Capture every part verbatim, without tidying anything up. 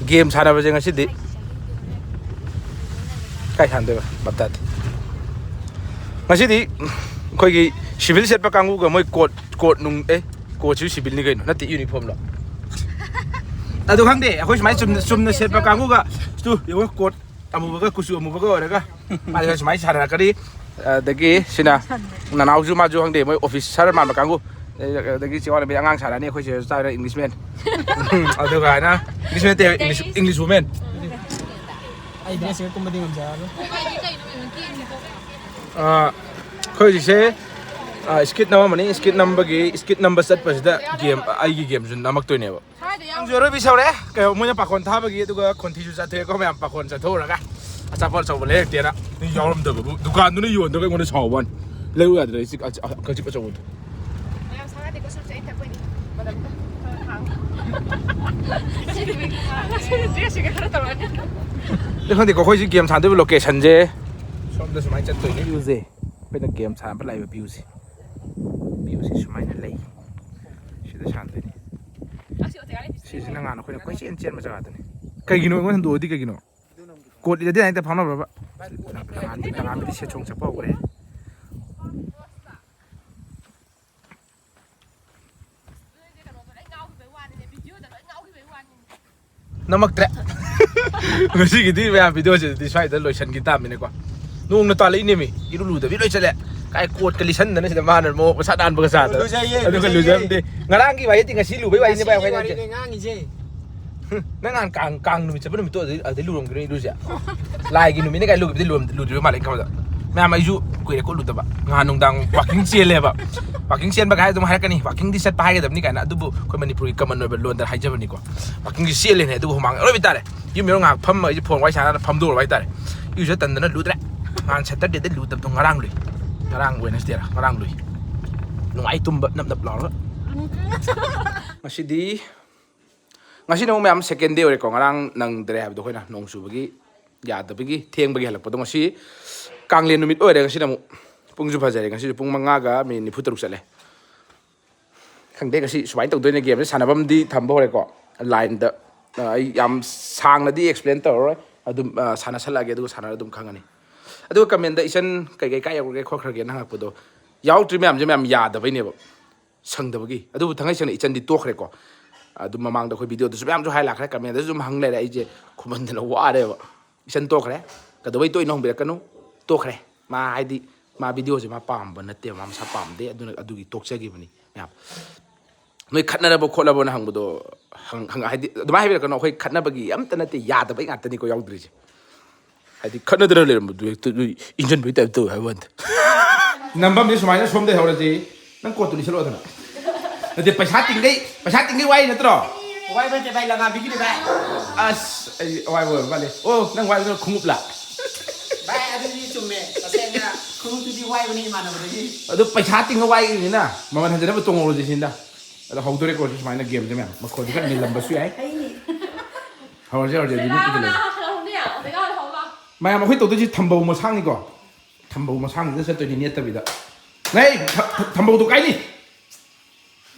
Game ꯁꯥꯟꯅꯕꯁꯦ ꯉꯁꯤꯗꯤ ꯀꯥꯏ ꯁꯥꯟꯅꯗꯣꯏꯕ? ꯚꯥꯞ ꯇꯥꯗꯦ꯫ ꯉꯁꯤꯗꯤ ꯑꯩꯈꯣꯏꯒꯤ ꯁꯤꯚꯤꯜ ꯁꯦꯠꯄ ꯀꯥꯡꯕꯨꯒ ꯃꯣꯏ ꯀꯣꯠ, ꯀꯣꯠ ꯅꯨꯡ, ꯑꯦ, ꯀꯣꯠꯁꯨ ꯁꯤꯚꯤꯜꯅꯤ ꯀꯩꯅꯣ, ꯅꯠꯇꯦ, ꯌꯨꯅꯤꯐꯣꯔꯝꯂꯣ? ꯑꯗꯨ ꯈꯪꯗꯦ, ꯑꯩꯈꯣꯏ ꯁꯨꯃꯥꯏꯅ ꯆꯨꯝꯅ, ꯆꯨꯝꯅ ꯁꯦꯠꯄ ꯀꯥꯡꯕꯨꯒ, ꯇꯨ ꯌꯦꯡꯉꯣ, ꯀꯣꯠ ꯑꯃꯨꯕꯒ ꯀꯨꯆꯨ ꯑꯃꯨꯕꯒ ꯑꯣꯏꯔꯒ ꯃꯥꯁꯦ ꯁꯨꯃꯥꯏꯅ ꯁꯥꯟꯅꯔꯛꯀꯅꯤ꯫ ꯑꯗꯒꯤ ꯁꯤꯅ ꯅꯅꯥꯎꯁꯨ, ꯃꯥꯁꯨ ꯈꯪꯗꯦ, ꯃꯣꯏ ꯑꯣꯐꯤꯁꯔ ꯃꯥꯟꯕ ꯀꯥꯡꯕꯨ꯫ ꯑꯗꯒꯤ ꯆꯦ ꯋꯥꯡꯂꯦꯝꯕꯤ ꯑꯉꯥꯡ ꯁꯥꯟꯅꯅꯤ, ꯑꯩꯈꯣꯏ ꯆꯦꯁꯨ ꯆꯥꯔꯦ, ꯏꯪꯂꯤꯁꯃꯦꯟ꯫ ꯑꯗꯨꯒ ꯍꯥꯏꯅ ꯏꯪꯂꯤꯁꯃꯦꯟ ꯅꯠꯇꯦ, ꯏꯪꯂꯤꯁ, ꯏꯪꯂꯤꯁ ꯋꯨꯃꯦꯟ꯫ ꯑꯩ ꯗ꯭ꯔꯦꯁꯁꯤꯒ ꯀꯨꯝꯕꯗꯤ ꯉꯝꯖꯔꯔꯣꯏ꯫ ꯑꯥ, ꯑꯩꯈꯣꯏ ꯍꯧꯖꯤꯛꯁꯦ, ꯑꯥ, ꯁ꯭ꯀꯤꯠ ꯅꯝꯃꯝꯕꯅꯤ꯫ ꯁ꯭ꯀꯤꯠ ꯅꯝꯕꯒꯤ, ꯁ꯭ꯀꯤꯠ ꯅꯝꯕ ꯆꯠꯄꯁꯤꯗ ꯒꯦꯝ, ꯑꯩꯒꯤ ꯒꯦꯝꯁꯨ ꯅꯝꯃꯛꯇꯣꯏꯅꯦꯕ꯫ ꯁ꯭ꯋꯥꯏꯗ ꯌꯥꯎ- ꯅꯣꯡꯖꯨ ꯑꯔꯣꯏꯕꯤ ꯁꯧꯔꯦ꯫ ꯀꯩꯅꯣ, ꯃꯣꯏꯅ ꯄꯥꯈꯣꯟ ꯊꯥꯕꯒꯤ, ꯑꯗꯨꯒ ꯈꯣꯟꯊꯤꯁꯨ ꯆꯥꯊꯣꯛꯑꯦꯀꯣ ꯃꯌꯥꯝ, ꯄꯥꯈꯣꯟ ꯆꯥꯊꯣꯛꯎꯔꯒ꯫ ꯑꯆꯥꯄꯣꯠ ꯑꯆꯧꯕ ꯂꯩꯔꯛꯇꯦꯅ꯫ ꯅꯣꯏ ꯌꯥꯎꯔꯝꯗꯕꯕꯨ꯫ ꯗꯨꯀꯥꯟꯗꯨꯅ ꯌꯣꯟꯗꯕ ꯑꯩꯉꯣꯟꯗ ꯁꯥꯎꯕ ꯋꯥꯅꯤ꯫ ꯂꯩꯔꯨ ꯌꯥꯗ꯭ꯔꯦ, ꯑꯩ ꯆꯤꯛ-, ꯑ-, ꯑ-, ꯑꯪꯀꯜ ꯆꯤꯛꯄ ꯑꯆꯧꯕꯗꯣ꯫ ꯃꯌꯥꯝ ꯁꯥꯟꯅꯗꯦꯀꯣ, ꯁꯨꯝ ꯑꯩ ꯊꯛꯄꯩꯅꯤ꯫ ꯃꯅꯝꯗꯣ ꯈꯔ ꯈꯥꯡ-, ꯉꯁꯤꯗꯤ ꯗ꯭ꯔꯦꯁꯁꯤꯒ ꯈꯔ ꯇꯧꯔꯛꯑꯅꯤ꯫ ꯑꯗꯨ ꯈꯪꯗꯦꯀꯣ, ꯑꯩꯈꯣꯏꯁꯤ ꯒꯦꯝ ꯁꯥꯟꯅꯗꯣꯏꯕ ꯂꯣꯀꯦꯁꯟꯁꯦ ꯁꯣꯝꯗ ꯁꯨꯃꯥꯏꯅ ꯆꯠꯇꯣꯏꯅꯦ꯫ ꯚ꯭ꯌꯨꯁꯦ, ꯑꯩꯈꯣꯏꯅ ꯒꯦꯝ ꯁꯥꯟꯅꯕ ꯂꯥꯛꯏꯕ ꯚ꯭ꯌꯨꯁꯦ, ꯚ꯭ꯌꯨꯁꯦ ꯁꯨꯃꯥꯏꯅ ꯂꯩ꯫ ꯁꯤꯗ ꯁꯥꯟꯅꯗꯣꯏꯅꯤ꯫ ꯁꯤꯁꯤꯅ ꯉꯍꯥꯟ ꯑꯩꯈꯣꯏꯅ ꯀꯣꯏꯆꯦꯟ ꯆꯦꯟꯕ ꯖꯒꯥꯗꯨꯅꯤ꯫ ꯀꯩꯒꯤꯅꯣ ꯑꯩꯉꯣꯟꯗ ꯍꯟꯗꯣꯛꯑꯗꯤ ꯀꯩꯒꯤꯅꯣ? ꯀꯣꯠ ꯏꯔꯗꯤ ꯍꯦꯛꯇ ꯐꯥꯎꯅꯕ꯭ꯔꯕ? ꯅꯍꯥꯟꯗꯤ, ꯅꯍꯥꯟꯗꯤ ꯁꯦꯠ ꯁꯣꯡ ꯆꯠꯄ ꯍꯧꯈ꯭ꯔꯦ꯫ ꯅꯝꯃꯛꯇ꯭ꯔꯦ꯫ ꯉꯁꯤꯒꯤꯗꯤ ꯃꯌꯥꯝ ꯚꯤꯗꯤꯑꯣꯁꯤꯗꯤ ꯁ꯭ꯋꯥꯏꯗ ꯂꯣꯏꯁꯤꯟꯈꯤ ꯇꯥꯕꯅꯤꯀꯣ꯫ ꯅꯣꯡꯅ ꯇꯥꯜꯂꯛꯏꯅꯦꯃꯤ, ꯏꯔꯨ ꯂꯨꯗꯕꯤ ꯂꯣꯏ ꯆꯠꯂꯦ꯫ ꯀꯥꯏ ꯀꯣꯠꯀ ꯂꯤꯁꯟꯗꯅ ꯁꯤꯗ ꯃꯥꯅ ꯃꯣ ꯃꯁꯥ ꯅꯥꯟꯕꯒ ꯆꯥꯗꯅ꯫ ꯂꯨꯖꯩꯌꯦ, ꯑꯗꯨꯒ ꯂꯨꯖꯩꯌꯦ꯫ ꯂꯨꯖꯔꯝꯗꯦ꯫ ꯉꯔꯥꯡꯒꯤ ꯋꯥꯔꯤ ꯅꯠꯇꯦ, ꯉꯁꯤ ꯂꯨꯕꯩ ꯋꯥꯔꯤꯅꯦ ꯚꯥꯏ, ꯉꯁꯤꯒꯤ ꯑꯩꯈꯣꯏꯅ ꯍꯥꯏꯁꯦ꯫ ꯋꯥꯔꯤꯅꯦ ꯉꯥꯡꯉꯤꯁꯦ꯫ ꯅꯪ ꯅꯍꯥꯟ ꯀꯥꯡ, ꯀꯥꯡ ꯅꯨꯃꯤꯠ ꯆꯠꯄ ꯅꯨꯃꯤꯠꯇꯣ ꯑꯗꯨꯗꯩ, ꯑꯗꯨꯗꯩ ꯂꯨꯔꯝꯒꯤꯔꯣꯏ ꯏꯔꯨꯁꯦ꯫ ꯂꯥꯏꯒꯤ ꯅꯨꯃꯤꯠꯅꯦ ꯀꯥꯏ ꯂꯨꯈꯤꯕꯗꯤ ꯂꯨꯔꯝ-, ꯂꯨꯗ꯭ꯔꯤꯕ ꯃꯥꯜꯂꯦ ꯑꯩꯅ ꯈꯟꯕꯗ꯫ ꯃꯌꯥꯝ, ꯑꯩꯁꯨ ꯀꯨꯏꯔꯦꯀꯣ ꯂꯨꯗꯕ꯫ ꯉꯍꯥꯟ ꯅꯨꯡꯗꯥꯡ ꯋꯥꯀꯤꯡ ꯆꯦꯜꯂꯦꯕ꯫ ꯋꯥꯀꯤꯡ ꯆꯦꯟꯕ ꯀꯥꯏ ꯑꯗꯨꯝ ꯍꯥꯏꯔꯛꯀꯅꯤ, "ꯋꯥꯀꯤꯡꯗꯤ ꯆꯠꯄ ꯍꯥꯏꯒꯗꯕꯅꯤ" ꯀꯥꯏꯅ꯫ ꯑꯗꯨꯕꯨ ꯑꯩꯈꯣꯏ ꯃꯅꯤꯄꯨꯔꯒꯤ ꯀꯃꯟ ꯑꯣꯏꯕ ꯂꯣꯟꯗ ꯍꯥꯏꯖꯕꯅꯤꯀꯣ꯫ ꯋꯥꯀꯤꯡꯁꯦ ꯆꯦꯜꯂꯦꯅꯦ, ꯑꯗꯨꯒ ꯍꯨꯃꯥꯡ ꯑꯔꯣꯏꯕꯤ ꯇꯥꯔꯦ꯫ ꯌꯨꯝ ꯌꯧꯔ ꯉꯥꯏꯍꯥꯛ ꯐꯝꯃ ꯑꯩꯁꯦ ꯐꯣꯟ ꯋꯥꯔꯤ ꯁꯥꯟꯅꯔ ꯐꯝꯗꯣꯛꯎꯔꯕ ꯍꯥꯏꯇꯥꯔꯦ꯫ ꯏꯔꯨꯖ ꯇꯟꯗꯅ ꯂꯨꯗ꯭ꯔꯦ꯫ ꯅꯍꯥꯟ ꯁꯦꯇꯔꯗꯦꯗ ꯂꯨꯗꯕꯗꯣ ꯉꯔꯥꯡ ꯂꯨꯏ꯫ ꯉꯔꯥꯡ ꯋꯦꯅꯁꯗꯦꯔ, ꯉꯔꯥꯡ ꯂꯨꯏ꯫ ꯅꯨꯡꯉꯥꯏ ꯇꯨꯝꯕ ꯅꯞ ꯅꯞ ꯂꯥꯎꯔꯒ꯫ ꯉꯁꯤꯗꯤ, ꯉꯁꯤꯅ ꯑꯃꯨꯛ ꯃꯌꯥꯝ ꯁꯦꯀꯦꯟ ꯗꯦ ꯑꯣꯏꯔꯦꯀꯣ꯫ ꯉꯔꯥꯡ ꯅꯪꯗ꯭ꯔꯦ ꯍꯥꯏꯕꯗꯣ ꯑꯩꯈꯣꯏꯅ ꯅꯣꯡ ꯆꯨꯕꯒꯤ, ꯌꯥꯗꯕꯒꯤ, ꯊꯦꯡꯕꯒꯤ ꯍꯜꯂꯛꯄꯗꯣ꯫ ꯉꯁꯤ ꯀꯥꯡꯂꯦꯟ ꯅꯨꯃꯤꯠ ꯑꯣꯏꯔꯦ꯫ ꯉꯁꯤꯅ ꯑꯃꯨꯛ ꯄꯨꯡꯁꯨ ꯐꯖꯔꯦ꯫ ꯉꯁꯤꯁꯨ ꯄꯨꯡ ꯃꯉꯥꯒ ꯃꯤꯅꯤꯠ ꯅꯤꯐꯨ ꯇꯔꯨꯛ ꯆꯠꯂꯦ꯫ ꯈꯪꯗꯦ ꯉꯁꯤ ꯁꯨꯃꯥꯏꯅ ꯇꯧꯗꯣꯏꯅꯦ꯫ ꯒꯦꯝꯁꯦ ꯁꯥꯟꯅꯐꯝꯗꯤ ꯊꯝꯕ ꯍꯧꯔꯦꯀꯣ꯫ ꯂꯥꯏꯟꯗ ꯑ, ꯑꯩ ꯌꯥꯝ ꯁꯥꯡꯅꯗꯤ ꯑꯦꯛꯁꯄ꯭ꯂꯦꯟ ꯇꯧꯔꯔꯣꯏ꯫ ꯑꯗꯨꯝ ꯑ, ꯁꯥꯟꯅꯁꯜꯂꯛꯑꯒꯦ, ꯑꯗꯨꯒ ꯁꯥꯟꯅꯔ ꯑꯗꯨꯝ ꯈꯪꯉꯅꯤ꯫ ꯑꯗꯨꯒ ꯀꯃꯦꯟꯗ ꯏꯆꯟ ꯀꯩꯀꯩ ꯀꯥꯏ ꯌꯧꯈ꯭ꯔꯒꯦ ꯈꯣꯠꯈ꯭ꯔꯒꯦꯅ ꯍꯪꯉꯛꯄꯗꯣ, ꯌꯥꯎꯗ꯭ꯔꯤ ꯃꯌꯥꯝꯁꯦ ꯃꯌꯥꯝ ꯌꯥꯗꯕꯩꯅꯦꯕ, ꯁꯪꯗꯕꯒꯤ꯫ ꯑꯗꯨꯕꯨ ꯊꯥꯡꯉꯩ ꯁꯦꯡꯅ ꯏꯆꯟꯗꯤ ꯇꯣꯛꯈ꯭ꯔꯦꯀꯣ꯫ ꯑꯗꯨꯝ ꯃꯃꯥꯡꯗ ꯑꯩꯈꯣꯏ ꯚꯤꯗꯤꯑꯣꯗꯁꯨ ꯃꯌꯥꯝꯁꯨ ꯍꯥꯏ ꯂꯥꯛꯈ꯭ꯔꯦ, ꯀꯃꯦꯟꯗꯁꯨ ꯑꯗꯨꯝ ꯍꯪ ꯂꯩꯔꯦ꯫ ꯑꯩꯁꯦ ꯈꯨꯝꯍꯟꯗꯅ ꯋꯥꯔꯦꯕ꯫ ꯏꯆꯟ ꯇꯣꯛꯈ꯭ꯔꯦ꯫ ꯀꯩꯗꯧꯕꯩ ꯇꯣꯛꯏꯅꯣ ꯍꯪꯕꯤꯔꯛꯀꯅꯨ꯫ ꯇꯣꯛꯈ꯭ꯔꯦ꯫ ꯃꯥ ꯍꯥꯏꯗꯤ ꯃꯥ ꯚꯤꯗꯤꯑꯣꯁꯦ ꯃꯥ ꯄꯥꯝꯕ ꯅꯠꯇꯦꯕ, ꯃꯥ ꯃꯁꯥ ꯄꯥꯝꯗꯦ, ꯑꯗꯨꯅ ꯑꯗꯨꯒꯤ ꯇꯣꯛꯆꯈꯤꯕꯅꯤ ꯃꯌꯥꯝ꯫ ꯅꯣꯏ ꯈꯠꯅꯔꯕꯣ ꯈꯣꯠꯂꯕꯣꯅ ꯍꯪꯕꯗꯣ, ꯍꯪ-, ꯍꯪ-, ꯍꯥꯏꯗꯤ ꯑꯗꯨꯃꯥꯏꯅ ꯍꯥꯏꯕꯤꯔꯛꯀꯅꯣ, ꯑꯩꯈꯣꯏ ꯈꯠꯅꯕꯒꯤ ꯑꯝꯇ ꯅꯠꯇꯦ, ꯌꯥꯗꯕꯩ ꯉꯥꯛꯇꯅꯤꯀꯣ ꯌꯥꯎꯗ꯭ꯔꯤꯁꯦ꯫ ꯍꯥꯏꯗꯤ ꯈꯠꯅꯗꯅ ꯂꯩꯔꯝꯕꯗꯨ ꯍꯦꯛꯇ ꯅꯣꯏ ꯏꯟꯖꯟꯕꯩ ꯇꯥꯏꯞ ꯇꯧꯋꯦ ꯍꯥꯏꯕ ꯋꯥꯅꯤꯗ꯫ ꯅꯝꯐꯝꯁꯦ ꯁꯨꯃꯥꯏꯅ ꯁꯣꯝꯗꯩ ꯍꯧꯔꯁꯤ꯫ ꯅꯪ ꯀꯣꯠꯇꯨ ꯂꯤꯁꯜꯂꯛꯑꯣꯗꯅ꯫ ꯅꯠꯇꯦ, ꯄꯩꯁꯥ ꯇꯤꯡꯒꯩ, ꯄꯩꯁꯥ ꯇꯤꯡꯒꯩ ꯋꯥꯏ ꯅꯠꯇ꯭ꯔꯣ? ꯋꯥꯏꯕ ꯅꯠꯇꯦ ꯚꯥꯏ, ꯂꯪꯉꯥꯕꯤꯒꯤꯅꯦ ꯚꯥꯏ꯫ ꯑꯁ, ꯑꯩ ꯑꯋꯥꯏꯕ ꯑꯣꯏꯔ ꯃꯥꯜꯂꯦ꯫ ꯑꯣ, ꯅꯪ ꯋꯥꯏꯕꯗꯨꯅ ꯈꯣꯡꯎꯞꯂꯥ? ꯚꯥꯏ, ꯑꯗꯨꯗꯤ ꯆꯨꯝꯃꯦ꯫ ꯇꯁꯦꯡꯅ ꯈꯣꯡꯎꯞꯇꯨꯗꯤ ꯋꯥꯏꯕꯅꯦ ꯏꯃꯥꯟꯅꯕꯗꯒꯤ꯫ ꯑꯗꯨ ꯄꯩꯁꯥ ꯇꯤꯡꯉ ꯋꯥꯏꯒꯤꯅꯤꯅ ꯃꯃꯜ ꯍꯟꯖꯅꯕ ꯇꯣꯡꯍꯧꯔꯁꯤ ꯁꯤꯗ꯫ ꯑꯗꯣ ꯍꯧꯗꯣꯔꯦꯀꯣ ꯁꯨꯃꯥꯏꯅ ꯒꯦꯝꯁꯦ ꯃꯌꯥꯝ꯫ ꯃꯈꯣꯟꯁꯦ ꯈꯔ ꯅꯤꯜꯂꯝꯕꯁꯨ ꯌꯥꯏ꯫ ꯍꯩꯅꯤ꯫ ꯍꯧꯔꯁꯦ, ꯍꯧꯔꯁꯦ, ꯑꯗꯨꯗꯤ ꯃꯤꯠꯇꯨꯗ ꯂꯩ꯫ ꯃꯌꯥꯝ, ꯑꯩꯈꯣꯏ ꯇꯧꯗꯣꯏꯁꯤ ꯊꯝꯕꯧ ꯃꯁꯥꯡꯅꯤꯀꯣ꯫ ꯊꯝꯕꯧ ꯃꯁꯥꯡꯁꯤꯗ ꯆꯠꯇꯣꯏꯅꯤ, ꯅꯦꯠꯇꯕꯤꯗ꯫ ꯅꯩ, ꯊ-, ꯊ-, ꯊꯝꯕꯧꯗꯣ ꯀꯥꯏꯅꯤ꯫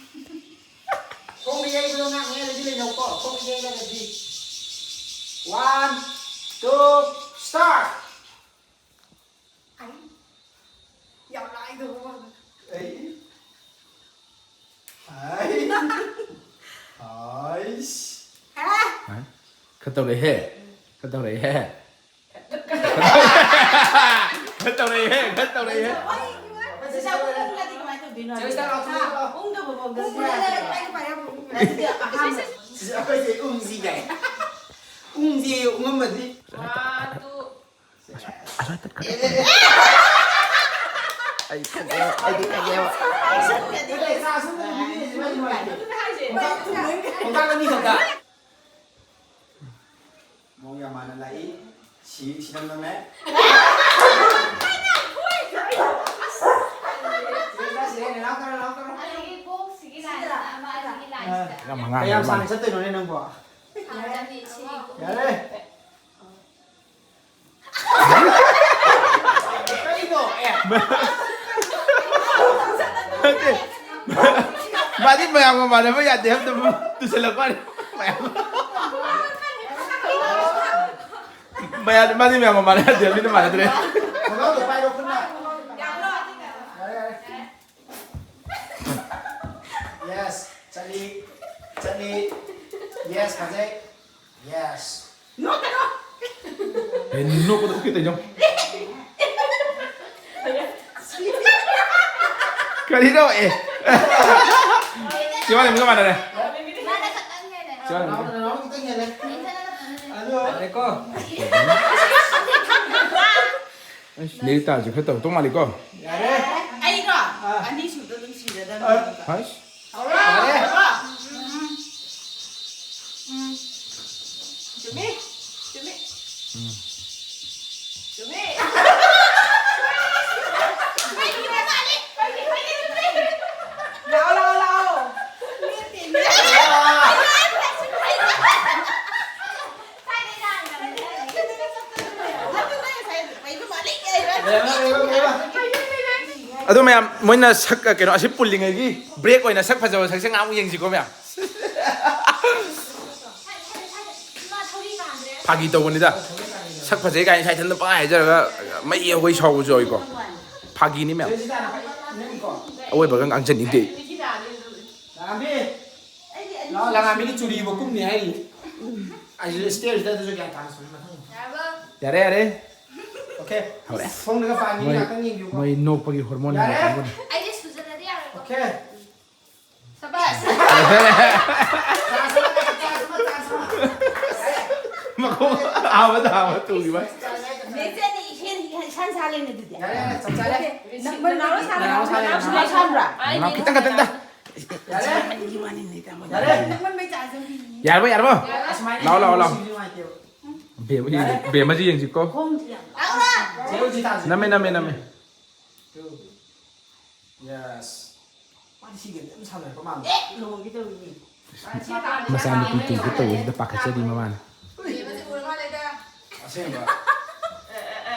ꯈꯣꯡꯅ ꯌꯩꯕꯗꯣ ꯉꯥꯛ ꯌꯩꯔꯗꯤ ꯂꯩꯅꯧꯀꯣ, ꯈꯣꯡꯅ ꯌꯩꯔꯒꯗꯤ꯫ One, two, start! ꯑꯩ ꯌꯥꯝ ꯂꯥꯏꯗꯧꯕ ꯃꯥꯜꯂꯦ꯫ ꯑꯩ, ꯑꯩ, ꯑꯩꯁ꯫ ꯍꯦ? ꯍꯥ? ꯈꯔ ꯇꯧꯔꯛꯑꯦꯍꯦ꯫ ꯈꯔ ꯇꯧꯔꯛꯑꯦꯍꯦ꯫ ꯈꯔ ꯇꯧꯔꯛꯑꯦꯍꯦ꯫ ꯈꯔ ꯇꯧꯔꯛꯑꯦꯍꯦ꯫ ꯁꯤꯁꯦ ꯎꯪꯉꯗꯤ ꯀꯃꯥꯏꯅ ꯇꯧꯗꯣꯏꯅꯣ? ꯍꯥ? ꯎꯪꯗꯕ ꯃꯑꯣꯡꯗ ꯎꯪꯉꯗꯤ ꯑꯩ ꯄꯥꯏꯔꯝꯃꯨ꯫ ꯑꯗꯨꯗꯤ ꯑꯍꯥꯟꯕ꯫ ꯁꯤꯁꯦ ꯑꯩꯈꯣꯏꯁꯦ ꯎꯪꯁꯤ ꯀꯥꯏ꯫ ꯎꯪꯁꯤ ꯎꯪꯉꯝꯃꯗꯤ꯫ One, two, ꯑꯁ꯭ꯋꯥꯏ ꯇꯠꯈ꯭ꯔꯦ꯫ ꯑꯩ ꯈꯪꯉꯦꯕ, ꯑꯩꯗꯤ ꯈꯪꯉꯦꯕ꯫ ꯈꯣꯡꯀꯥꯞ ꯑꯅꯤ ꯈꯛꯇ꯫ ꯃꯑꯣꯡ ꯌꯥꯝ ꯃꯥꯟꯅ ꯂꯥꯛꯏ꯫ ꯁꯤ, ꯁꯤ ꯅꯪ ꯅꯪꯅꯦ꯫ ꯁꯤꯔꯦ, ꯁꯤꯔꯦ, ꯅꯅꯥꯎ ꯀꯔꯣ, ꯅꯅꯥꯎ ꯀꯔꯣ꯫ ꯑꯗꯒꯤ ꯀꯣꯛꯁꯤꯒꯤ ꯂꯥꯏꯟꯁꯤꯗ ꯑꯃ, ꯑꯁꯤꯒꯤ ꯂꯥꯏꯟꯁꯤꯗ꯫ ꯌꯥꯝ ꯑꯉꯥꯡ ꯀꯌꯥꯝ ꯑꯣꯏꯔ ꯁꯥꯡꯅ ꯃꯥꯜꯂꯦ꯫ ꯆꯠꯇꯣꯏꯅꯣꯅꯦ ꯅꯪꯕꯣ? ꯁꯥꯡꯅꯅꯤ, ꯁꯤꯒꯤ ꯌꯥꯔꯦ꯫ ꯀꯩꯅꯣ? ꯑꯦ꯫ ꯅꯠꯇꯦ꯫ ꯃꯥꯗꯤ ꯃꯌꯥꯝꯒ ꯃꯥꯟꯅꯕ ꯌꯥꯗꯦ ꯍꯥꯏꯕꯗꯨ ꯇꯨꯁꯜꯂꯛꯄ ꯋꯥꯅꯤ꯫ ꯃꯌꯥꯝ, ꯃꯥꯗꯤ ꯃꯌꯥꯝꯒ ꯃꯥꯟꯅꯗꯦ, ꯃꯤꯅ ꯃꯥꯟꯅꯗ꯭ꯔꯦ꯫ ꯊꯣꯡꯅꯥꯎꯗꯣ ꯄꯥꯏꯔꯣ ꯈꯨꯠꯅ꯫ ꯌꯥꯔꯦ, ꯌꯥꯔꯦ꯫ Yes, ꯆꯠꯂꯤ, ꯆꯠꯂꯤ꯫ Yes, ꯐꯖꯩ꯫ Yes꯫ ꯅꯣꯛꯀꯅꯣ꯫ ꯑꯦ, ꯅꯣꯛꯄꯗ ꯎꯀꯤꯇ ꯌꯦꯡꯉꯨ꯫ ꯀꯔꯤꯅꯣ? ꯑꯦ꯫ ꯁꯤ ꯃꯥꯟꯅꯩ, ꯃꯤꯒ ꯃꯥꯟꯅꯔꯦ꯫ ꯃꯥꯅ ꯈꯛꯇꯪ ꯍꯦꯜꯂꯦ꯫ ꯁꯤ ꯃꯥꯟꯅꯩ꯫ ꯅꯦꯇꯥꯁꯦ ꯈꯔ ꯇꯧꯔꯛꯇꯧ ꯃꯥꯜꯂꯤꯀꯣ꯫ ꯌꯥꯔꯦ꯫ ꯑꯩꯔꯣ? ꯑꯥ꯫ ꯑꯅꯤꯁꯨꯕꯗ ꯑꯗꯨꯝ ꯁꯤꯔꯗꯕꯅꯦ꯫ ꯑꯥ꯫ ꯍꯥꯏꯁ꯫ ꯍꯧꯔꯣ, ꯌꯥꯔꯦ꯫ ꯍꯧꯔꯣ꯫ ꯎꯝ, ꯎꯝ꯫ ꯎꯝ꯫ ꯆꯨꯝꯃꯤ, ꯆꯨꯝꯃꯤ꯫ ꯎꯝ꯫ ꯆꯨꯝꯃꯤ꯫ ꯂꯥꯛꯑꯣ, ꯂꯥꯛꯑꯣ, ꯂꯥꯛꯑꯣ꯫ ꯑꯗꯣ ꯃꯌꯥꯝ, ꯃꯣꯏꯅ ꯁꯛ, ꯀꯩꯅꯣ, ꯑꯁꯤ ꯄꯨꯜꯂꯤꯉꯩꯒꯤ break ꯑꯣꯏꯅ ꯁꯛ ꯐꯖꯕ ꯁꯛꯁꯦ ꯉꯥꯏꯍꯥꯛ ꯑꯃꯨꯛ ꯌꯦꯡꯁꯤꯀꯣ ꯃꯌꯥꯝ꯫ ꯐꯥꯒꯤ ꯇꯧꯕꯅꯤꯗ꯫ ꯁꯛ ꯐꯖꯩ ꯀꯥꯏꯅ ꯏꯁꯥ ꯏꯊꯟꯇ ꯄꯪꯍꯥꯏ ꯍꯥꯏꯖꯔꯒ ꯃꯩ ꯑꯩꯈꯣꯏ ꯁꯥꯎꯕꯁꯨ ꯌꯥꯎꯏꯀꯣ꯫ ꯐꯥꯒꯤꯅꯤ ꯃꯌꯥꯝ꯫ ꯑꯋꯣꯏꯕꯒ ꯉꯥꯡꯖꯅꯤꯡꯗꯦ꯫ ꯂꯥꯛꯑꯝꯃꯤ꯫ ꯂꯥꯛꯑꯣ, ꯂꯥꯛꯑꯝꯃꯤꯗꯤ ꯆꯨꯔꯤ ꯃꯀꯨꯝꯅꯤ ꯍꯥꯏꯔꯤ꯫ ꯑꯩꯁꯨ stage ꯗ ꯑꯗꯨꯁꯨ ꯒ꯭ꯌꯥꯟ ꯇꯥꯅ ꯁꯨꯔꯤ ꯃꯊꯪ꯫ ꯌꯥꯔꯦ, ꯌꯥꯔꯦ꯫ Okay꯫ ꯍꯧꯔꯦ꯫ ꯊꯣꯡꯗꯒ ꯄꯥꯟꯒꯤꯅꯤ, ꯃꯣꯏ, ꯉꯥꯛꯇꯪ ꯌꯦꯡꯕꯤꯌꯨꯀꯣ꯫ ꯃꯣꯏ ꯅꯣꯛꯄꯒꯤ hormone ꯌꯥꯔꯦ꯫ ꯂꯩꯕ ꯀꯥꯡꯕꯨꯅꯤ꯫ ꯑꯩꯗꯤ ꯁꯨꯖꯜꯂꯗꯤ ꯌꯥꯔꯣꯏꯀꯣ꯫ Okay꯫ ꯁꯕꯥꯁ꯫ ꯃꯈꯣꯡ ꯑꯥꯕꯗ ꯑꯥꯕ ꯇꯨꯈꯤꯕ꯫ ꯅꯦꯆꯦꯗꯤ ꯏꯁꯦꯟ ꯏꯁꯥꯟ ꯁꯥꯜꯂꯦꯅꯦ ꯑꯗꯨꯗꯤ꯫ ꯌꯥꯔꯦ, ꯌꯥꯔꯦ, ꯆꯞ ꯆꯥꯔꯦ꯫ ꯅꯪ ꯅꯅꯥꯎ ꯁꯥꯟꯅꯕ ꯅꯅꯥꯎ ꯁꯥꯟꯅꯕ ꯅꯅꯥꯎ ꯁꯥꯟꯅꯕ ꯁꯥꯟꯅꯕ꯭ꯔꯥ? ꯅꯅꯥꯎ ꯈꯤꯇꯪ ꯈꯛꯇꯪꯗ꯫ ꯌꯥꯔꯦ꯫ ꯅꯪꯒꯤ ꯋꯥꯅꯤꯅꯦ ꯇꯥꯃꯣ꯫ ꯌꯥꯔꯦ꯫ ꯅꯪꯃꯟꯕꯩ ꯆꯥꯖꯕꯤꯅꯤ꯫ ꯌꯥꯔꯕꯣ, ꯌꯥꯔꯕꯣ? ꯑꯁꯨꯃꯥꯏꯅ ꯂꯥꯛꯑꯣ, ꯂꯥꯛꯑꯣ, ꯂꯥꯛꯑꯣ꯫ ꯅꯨꯡꯁꯤꯕꯤ ꯅꯨꯡꯉꯥꯏꯇꯦꯕ꯫ ꯕꯦꯝꯃ ꯌꯦꯡ-, ꯕꯦꯝꯃꯁꯤ ꯌꯦꯡꯁꯤꯀꯣ꯫ ꯈꯣꯡꯁꯤ ꯌꯥꯝ ꯂꯥꯛꯑꯣ꯫ ꯆꯦ ꯍꯧꯖꯤꯛ ꯊꯥꯁꯤ꯫ ꯅꯝꯃꯦ, ꯅꯝꯃꯦ, ꯅꯝꯃꯦ꯫ Two꯫ Yes꯫ ꯃꯥꯗꯤ ꯁꯤꯒ ꯑꯗꯨꯝ ꯁꯥꯟꯅꯔꯛꯄ ꯃꯥꯜꯂꯦ꯫ ꯑꯦ, ꯂꯨꯍꯣꯡꯒꯦ ꯇꯧꯔꯤꯅꯦ꯫ ꯃꯆꯥꯅꯨꯄꯤ ꯇꯨꯒꯦ ꯇꯧꯕꯁꯤꯗ ꯄꯥꯈꯠꯆꯔꯤ ꯃꯃꯥꯅ꯫ ꯕꯦꯝꯃꯁꯤ ꯎꯔ ꯃꯥꯜꯂꯦꯗ꯫ ꯑꯁꯦꯡꯕ꯫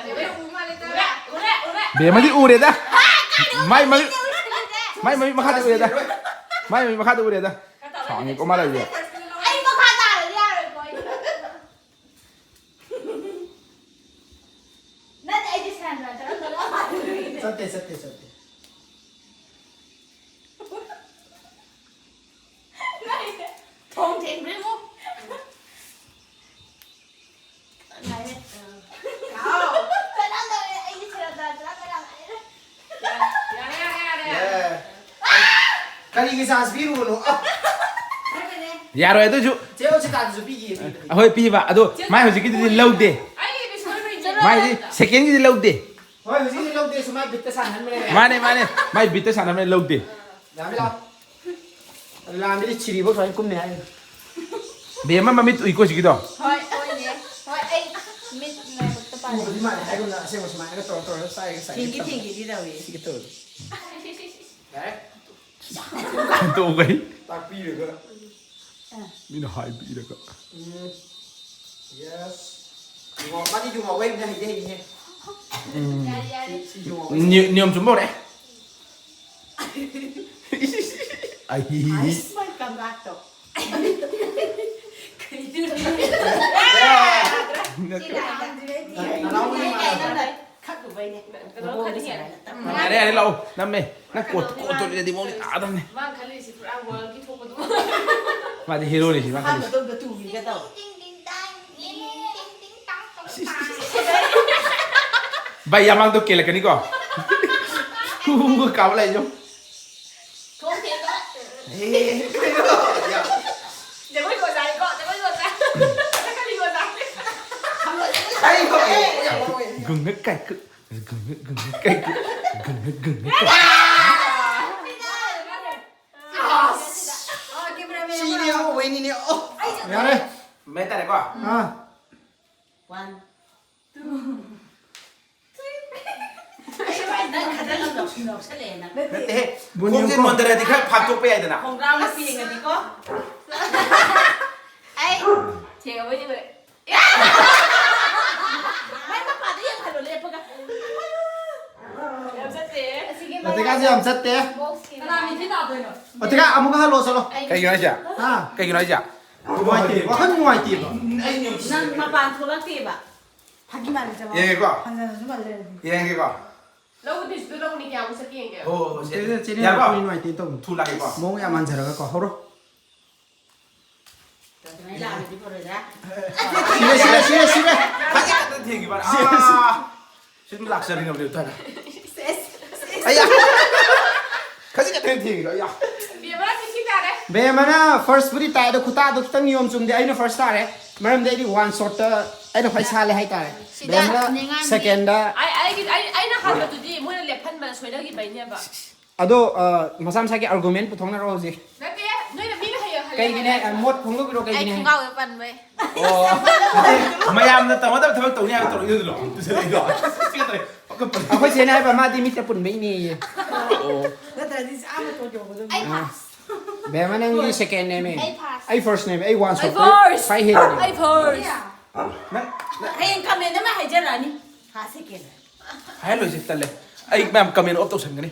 ꯕꯦꯝꯃ ꯎ ꯃꯥꯜꯂꯦꯗ꯫ ꯎꯔꯦ, ꯎꯔꯦ, ꯎꯔꯦ꯫ ꯕꯦꯝꯃꯗꯤ ꯎꯔꯦꯗ꯫ ꯃꯥꯏ ꯃꯃꯤꯠ, ꯃꯥꯏ ꯃꯃꯤꯠ ꯃꯈꯥꯗꯤ ꯎꯔꯦꯗ꯫ ꯃꯥꯏ ꯃꯃꯤꯠ ꯃꯈꯥꯗꯤ ꯎꯔꯦꯗ꯫ ꯁꯥꯎꯅꯤꯡꯉꯤꯀꯣ ꯃꯥ ꯂꯩꯕꯁꯦ꯫ ꯑꯩ ꯃꯈꯥ ꯊꯣꯡ ꯊꯦꯡꯈ꯭ꯔꯦ ꯑꯃꯨꯛ꯫ ꯉꯥꯏꯔꯦ꯫ ꯍꯥꯎ꯫ ꯀꯅꯥꯝ ꯇꯧꯔꯦ꯫ ꯑꯩꯒꯤ ꯁꯦꯔꯥꯟ ꯇꯨꯔꯥꯟ ꯆꯔꯥ ꯃꯌꯥꯝ ꯉꯥꯏꯔꯦ꯫ ꯌꯥꯔꯦ, ꯌꯥꯔꯦ, ꯌꯥꯔꯦ, ꯌꯥꯔꯦ꯫ ꯑꯦ꯫ ꯀꯔꯤꯒꯤ ꯆꯥꯟꯁ ꯄꯤꯔꯨꯕꯅꯣ? ꯑ꯫ ꯌꯥꯔꯣꯏ ꯑꯗꯨꯁꯨ꯫ ꯆꯦ ꯍꯧꯖꯤꯛꯀꯥꯟꯗꯁꯨ ꯄꯤꯈꯤ, ꯄꯤꯕꯗꯤ꯫ ꯑꯍꯣꯏ, ꯄꯤꯕ꯫ ꯑꯗꯣ ꯃꯥꯏ ꯍꯧꯖꯤꯛꯀꯤꯗꯨꯗꯤ ꯂꯧꯗꯦ꯫ ꯑꯩꯒꯤꯗꯤ ꯁꯣꯏꯕꯩꯅꯦ꯫ ꯃꯥꯏꯗꯤ ꯁꯦꯀꯦꯟꯒꯤꯗꯤ ꯂꯧꯗꯦ꯫ ꯍꯣꯏ, ꯍꯧꯖꯤꯛꯀꯤꯗꯤ ꯂꯧꯗꯦ, ꯁꯨꯃꯥꯏ ꯕꯤꯠꯇ ꯁꯥꯟꯅꯍꯟꯕꯅꯦ꯫ ꯃꯥꯅꯦ, ꯃꯥꯅꯦ꯫ ꯃꯥꯏ ꯕꯤꯠꯇ ꯁꯥꯟꯅꯕꯅꯦ, ꯂꯧꯗꯦ꯫ ꯌꯥꯝꯃꯤ ꯂꯥꯎ꯫ ꯂꯥꯝꯕꯤꯗꯤ ꯁꯤꯔꯤꯕ ꯁꯨꯃꯥꯏꯅ ꯀꯨꯝꯅꯤ ꯍꯥꯏ꯫ ꯕꯦꯝꯃ ꯃꯃꯤꯠ ꯎꯏꯀꯣ ꯍꯧꯖꯤꯛꯀꯤꯗꯣ꯫ ꯍꯣꯏ, ꯍꯣꯏꯅꯦ꯫ ꯍꯣꯏ, ꯑꯩ ꯃꯤꯠ ꯂꯥꯏꯕꯛꯇ ꯄꯥꯜꯂꯦ꯫ ꯎꯕꯗꯤ ꯃꯥꯜꯂꯦ ꯍꯥꯏꯒꯨꯝꯅ ꯑꯁꯦꯡꯕ ꯁꯨꯃꯥꯏꯅꯒ ꯇꯧꯔ ꯇꯧꯔꯒ ꯆꯥꯏꯒ ꯆꯥꯏꯒ ꯊꯦꯡꯒꯤ ꯇꯧꯔꯒ꯫ ꯊꯦꯡꯒꯤꯗꯤ ꯇꯧꯏ꯫ ꯁꯤꯒ ꯇꯧꯔꯒ꯫ ꯌꯥꯔꯦ꯫ ꯇꯣꯛꯑꯣ ꯀꯩ꯫ ꯇꯥꯛꯄꯤꯔꯒ꯫ ꯃꯤꯅ ꯍꯥꯏꯕꯤꯔꯒ꯫ ꯎꯝ꯫ Yes꯫ ꯌꯨ ꯉꯥꯎ-, ꯃꯥꯗꯤ ꯌꯨ ꯉꯥꯎꯕ ꯍꯩꯕꯅꯦ, ꯍꯩꯗꯤ ꯍꯩꯕꯅꯦ꯫ ꯎꯝ꯫ ꯌꯥꯔꯦ, ꯌꯥꯔꯦ꯫ ꯁꯤ, ꯁꯤ ꯌꯨ ꯉꯥꯎꯕ ꯍꯩꯕꯅꯦ꯫ ꯅꯤꯌꯣꯝ, ꯅꯤꯌꯣꯝ ꯆꯨꯝꯕ ꯍꯧꯔꯦ꯫ ꯑꯩ꯫ ꯑꯁ, ꯃꯥꯏ ꯀꯝꯕꯥꯛꯇꯣ꯫ ꯀꯩꯅꯣ? ꯅꯠꯇꯦ꯫ ꯁꯤ ꯂꯥꯏꯗ꯫ ꯅꯅꯥꯎ ꯅꯨꯄꯤ ꯃꯥꯟꯕ꯭ꯔꯥ? ꯈꯠꯂꯨꯕꯩꯅꯦ꯫ ꯀꯩꯅꯣ ꯈꯠꯅꯤꯡꯉꯦ꯫ ꯌꯥꯔꯦ, ꯌꯥꯔꯦ, ꯂꯥꯛꯑꯣ꯫ ꯅꯝꯃꯦ꯫ ꯅꯪ ꯀꯣꯠ-, ꯀꯣꯠꯇꯣꯔꯤꯗꯤ ꯃꯑꯣꯡꯗꯤ ꯇꯥꯗꯕꯅꯦ꯫ ꯃꯥ ꯈꯜꯂꯤꯁꯤ ꯄꯨꯔꯥ ꯋꯥꯔꯜꯒꯤ ꯊꯣꯛꯄꯗꯨ꯫ ꯃꯥꯗꯤ ꯍꯦꯔꯣꯅꯤ ꯁꯤ ꯃꯥ ꯈꯜꯂꯤꯁꯤ꯫ ꯑꯍꯥꯟꯕꯗ ꯑꯝꯇ ꯇꯨꯈꯤꯒꯦ ꯇꯧ꯫ ꯚꯥꯏ, ꯌꯥꯝꯃꯥꯡꯗꯣ ꯀꯦꯜꯂꯛꯀꯅꯤꯀꯣ꯫ ꯍꯨ ꯍꯨ ꯍꯨ ꯀꯥꯕ ꯂꯥꯛꯏꯁꯦ꯫ ꯊꯣꯡ ꯊꯦꯡꯕ꯫ ꯑꯦ, ꯀꯩꯅꯣ? ꯌꯥꯝ ꯖꯒꯣꯏꯒꯤ ꯑꯣꯖꯥꯅꯤꯀꯣ, ꯖꯒꯣꯏꯒꯤ ꯑꯣꯖꯥ꯫ ꯀꯊꯛꯀꯂꯤꯒꯤ ꯑꯣꯖꯥ꯫ ꯀꯩꯅꯣ? ꯑꯦ, ꯌꯥꯝ ꯍꯧꯋꯦ꯫ ꯒꯨꯡꯅ ꯀꯥꯏꯀꯨ, ꯒꯨꯡꯅ, ꯒꯨꯡꯅ ꯀꯥꯏꯀꯨ, ꯒꯨꯡꯅ, ꯒꯨꯡꯅ ꯀꯥꯏꯀꯨ꯫ ꯑꯁ! ꯑꯣ, cameraman ꯁꯤꯅꯦ ꯑꯃ꯫ ꯍꯧꯕꯩꯅꯤꯅꯦ꯫ ꯑꯣ꯫ ꯌꯥꯔꯦ꯫ ꯃꯦꯠ ꯇꯥꯔꯦꯀꯣ? ꯑꯥ꯫ One, two, three꯫ ꯅꯪ ꯈꯗꯪ ꯑꯃ ꯂꯧꯁꯤꯜ-, ꯂꯧꯁꯜꯂꯛꯑꯦ ꯅꯪ꯫ ꯅꯠꯇꯦꯍꯦ꯫ ꯕꯣꯅꯤꯌꯝ ꯈꯣꯡꯁꯦ ꯀꯣ꯫ ꯅꯣꯟꯊꯔꯗꯤ ꯈꯔ ꯐꯥꯛꯇꯣꯛꯄ ꯌꯥꯏꯗꯅ꯫ ꯈꯣꯡꯒ꯭ꯔꯥꯎ ꯑꯃ ꯌꯦꯡꯉꯗꯤꯀꯣ꯫ ꯑꯩ ꯊꯦꯡꯉꯕꯣꯏ ꯅꯤꯡꯉꯨꯔꯦ꯫ ꯃꯥꯏ ꯃꯄꯥꯗ ꯌꯦꯡꯍꯜꯂꯣ ꯂꯦꯞꯄꯒ꯫ ꯌꯥꯝ ꯆꯠꯇꯦ꯫ ꯑꯁꯤꯒꯤ ꯑꯇꯤꯀꯥꯁꯦ ꯌꯥꯝ ꯆꯠꯇꯦ꯫ Box ꯀꯤ ꯀꯅꯥ ꯃꯤꯊꯤ ꯇꯥꯗꯣꯏꯅꯣ? ꯑꯇꯤꯀꯥ ꯑꯃꯨꯛꯀ ꯍꯜꯂꯣ ꯆꯠꯂꯣ꯫ ꯑꯩ ꯀꯩꯒꯤꯅꯣ ꯍꯥꯏꯁꯦ? ꯍꯥ? ꯀꯩꯒꯤꯅꯣ ꯍꯥꯏꯁꯦ? ꯅꯨꯡꯉꯥꯏꯇꯦ꯫ ꯋꯥꯈꯜ ꯅꯨꯡꯉꯥꯏꯇꯦꯕ꯫ ꯅꯪ ꯃꯄꯥꯟ ꯊꯣꯛꯂꯛꯇꯦꯕ꯫ ꯐꯥꯒꯤ ꯃꯥꯜꯂꯦ ꯆꯠꯂꯣ꯫ ꯌꯦꯡꯒꯦꯀꯣ? ꯍꯟꯖꯟꯅꯁꯨ ꯃꯥꯜꯂꯦ꯫ ꯌꯦꯡꯒꯦꯀꯣ? ꯂꯧꯗꯣꯏꯁꯤꯗ ꯂꯧꯅꯤ ꯀꯌꯥꯃꯨꯛ ꯆꯠꯀꯦ ꯌꯦꯡꯒꯦ꯫ ꯑꯣ ꯁꯦ ꯆꯦꯅꯦꯜ ꯌꯥꯔꯕꯣ? ꯅꯨꯡꯉꯥꯏꯇꯦ ꯇꯧꯅꯤ꯫ ꯊꯨ ꯂꯥꯛꯑꯦꯀꯣ꯫ ꯃꯑꯣꯡ ꯌꯥꯝ ꯃꯥꯟꯖꯔꯒꯀꯣ ꯍꯧꯔꯣ꯫ ꯑꯗꯨꯃꯥꯏꯅ ꯂꯥꯛꯑꯗꯤ ꯐꯔꯣꯏꯗ꯭ꯔꯥ? ꯁꯤꯔꯦ ꯁꯤꯔꯦ ꯁꯤꯔꯦ ꯁꯤꯔꯦ꯫ ꯈꯖꯤꯛ ꯈꯛꯇ ꯊꯦꯡꯈꯤꯕ꯫ ꯑꯥ! ꯁꯤ ꯑꯗꯨꯝ ꯂꯥꯛꯆꯔꯤꯉꯕꯅꯦ ꯇꯥꯅ꯫ ꯑꯩꯌꯥ! ꯈꯖꯤꯛ ꯈꯛꯇ ꯊꯦꯡꯈꯤꯕ ꯑꯩꯌꯥ! ꯕꯦꯝꯃꯅ ꯁꯤꯁꯤ ꯇꯥꯔꯦ꯫ ꯕꯦꯝꯃꯅ ꯐꯥꯔꯁꯄꯨꯗꯤ ꯇꯥꯏ ꯑꯗꯣ ꯈꯨꯇꯥꯗꯣ ꯈꯤꯇꯪ ꯅꯤꯌꯣꯝ ꯆꯨꯝꯗꯦ꯫ ꯑꯩꯅ ꯐꯥꯔꯁ ꯇꯥꯔꯦ꯫ ꯃꯔꯝꯗꯤ ꯑꯩꯗꯤ ꯋꯥꯟ ꯁꯣꯠꯇ ꯑꯩꯅ ꯈ꯭ꯋꯥꯏ ꯁꯥꯜꯂꯦ ꯍꯥꯏꯇꯥꯔꯦ꯫ ꯁꯤꯗ ꯕꯦꯝꯃꯅ ꯅꯤꯡꯉꯥꯏ ꯁꯦꯀꯦꯟꯗ ꯑꯩ ꯑꯩꯒꯤ ꯑꯩ ꯑꯩꯅ ꯍꯥꯟꯕꯗꯨꯗꯤ ꯃꯣꯏꯅ ꯂꯦꯞꯍꯟꯕꯗ ꯁꯣꯏꯅꯈꯤꯕꯩꯅꯦꯕ꯫ ꯑꯗꯣ ꯑ, ꯃꯁꯥ ꯃꯁꯥꯒꯤ ꯑꯥꯔꯒꯨꯃꯦꯟ ꯄꯨꯊꯣꯛꯅꯔꯣ ꯍꯧꯖꯤꯛ꯫ ꯅꯠꯇꯦ, ꯅꯣꯏꯅ ꯃꯤꯅ ꯍꯩꯌꯦ ꯍꯜꯂꯦ ꯀꯩꯒꯤꯅꯦ ꯍꯥꯏꯔꯒ꯫ ꯑ, ꯃꯣꯠ ꯐꯣꯡꯗꯣꯛꯄꯤꯔꯣ ꯑꯩ ꯀꯩꯒꯤꯅꯦ꯫ ꯈꯣꯡꯒ꯭ꯔꯥꯎꯗ ꯄꯟꯕꯩ꯫ ꯑꯣ ꯃꯌꯥꯝꯅ ꯇꯧꯒꯗꯕ ꯊꯕꯛ ꯇꯧꯅꯤ ꯍꯥꯏꯕ ꯇꯧꯔꯛꯏꯗꯨꯗ꯭ꯔꯣ? ꯇꯨꯁꯟꯅꯩꯗꯣ꯫ ꯁꯤ ꯀꯩꯗꯧꯔꯦ? ꯄꯛꯀ ꯄꯛꯀ꯫ ꯑꯩꯈꯣꯏ ꯆꯦꯅ ꯍꯥꯏꯕ ꯃꯥꯗꯤ ꯃꯤꯠꯇ ꯄꯨꯟꯕꯩꯅꯦꯌꯦ꯫ ꯑꯣ꯫ ꯅꯠꯇ꯭ꯔꯗꯤ ꯑꯥ ꯃꯇꯣꯟ ꯌꯧꯕꯗꯣ ꯑꯩ ꯐꯥꯁ꯫ ꯕꯦꯝꯃ ꯅꯪꯒꯤ ꯁꯦꯀꯦꯟ ꯅꯦꯃꯦ꯫ ꯑꯩ ꯐꯥꯔꯁ꯫ ꯑꯩ ꯐꯥꯔꯁ ꯅꯦꯃꯦ꯫ ꯑꯩ ꯋꯥꯟ ꯑꯩ ꯁꯣꯠ ꯐꯥꯔꯁ꯫ ꯈ꯭ꯋꯥꯏ ꯍꯦꯜꯂꯦ꯫ ꯑꯩ ꯐꯥꯔꯁ꯫ ꯅꯪ ꯍꯌꯦꯡ ꯀꯃꯦꯟ ꯑꯃ ꯍꯥꯏꯖꯔꯛꯑꯅꯤ꯫ ꯐꯥꯁ ꯁꯦꯀꯦꯟ꯫ ꯍꯥꯏꯍꯜꯂꯣꯏꯁꯦ ꯇꯜꯂꯦ꯫ ꯑꯩ ꯃꯌꯥꯝ ꯀꯃꯦꯟ ꯑꯣꯐ ꯇꯧꯁꯟꯒꯅꯤ꯫